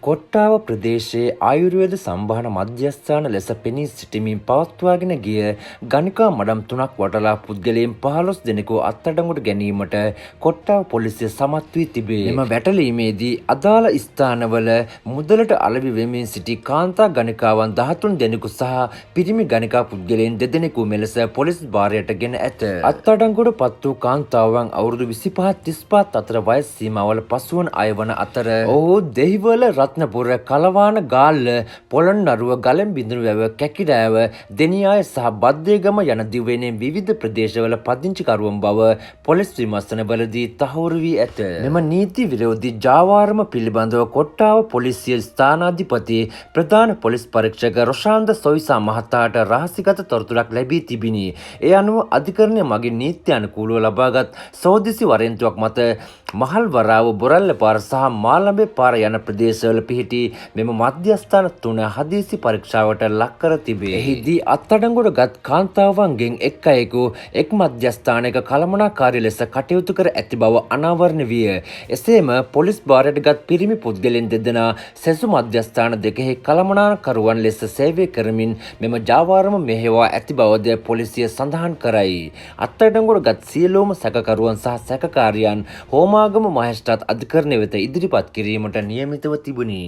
කොට්ටාව ප්‍රදේශයේ ආයුර්වේද සම්භාන මධ්‍යස්ථාන ලෙස පෙනී සිටිමින් පවත්වාගෙන ගිය ගණිකා මඩම් තුනක් වටලා පුද්ගලයන් 15 දෙනෙකු අත්අඩංගුවට ගැනීමට කොට්ටාව පොලිසිය සමත් වී තිබේ. එම වැටලීමේදී අදාළ ස්ථානවල මුදලට අලෙවි වෙමින් සිටි කාන්තා ගණිකාවන් 13 දෙනෙකු සහ පිරිමි ගණිකා පුද්ගලයන් දෙදෙනෙකු මෙලෙස පොලිස් භාරයට ගෙන ඇත. අත්අඩංගුවට පත් වූ කාන්තාවන් අවුරුදු 25 35 අතර වයස් සීමාවල පසුවන අය වන අතර ඔවුහු දෙහිවල, රත්නපුර, කලවාන, ගාල්ල, පොළොන්නරුව, ගලෙන්බිඳුනු වැව, කැකිරෑව, දෙනියාය සහ බද්දේගම යන දිවයිනේ විවිධ ප්‍රදේශවල පදිංචිකරුවන් බව පොලිස් විමර්ශනවලදී තහවුරු වී ඇත. මෙම නීති විරෝධී ජාවාරම පිළිබඳව කොට්ටාව පොලිසිය ස්ථානාධිපති ප්‍රධාන පොලිස් පරීක්ෂක රොෂාන්ද සොයිසා මහතාට රහසිගත තොරතුරක් ලැබී තිබිණි. ඒ අනුව අධිකරණය මගින් නීත්‍යානුකූලව ලබාගත් සෝදිසි වරෙන්තුවක් මත මහල් වරාව, බොරැල්ල පාර සහ මාළඹේ පාර යන ප්‍රදේශවල පිහිටි මෙම මධ්‍යස්ථාන තුන හදිසි පරීක්ෂාවට ලක් කර තිබේ. එහිදී අත්අඩංගුවට ගත් කාන්තාවන්ගෙන් එක් අයෙකු එක් මධ්‍යස්ථානයක කළමනාකාරී ලෙස කටයුතු කර ඇති බව අනාවරණ විය. එසේම පොලිස් භාරයට ගත් පිරිමි පුද්ගලයන් දෙදෙනා සෙසු මධ්‍යස්ථාන දෙකෙහි කළමනාකරුවන් ලෙස සේවය කරමින් මෙම ජාවාරම මෙහෙයවා ඇති බවද පොලිසිය සඳහන් කරයි. අත්අඩංගුවට ගත් සියලුම සැකකරුවන් සහ සැකකාරියන් හෝමාගම මහේස්ත්‍රාත් අධිකරණය වෙත ඉදිරිපත් කිරීමට නියමිතව තිබුණි.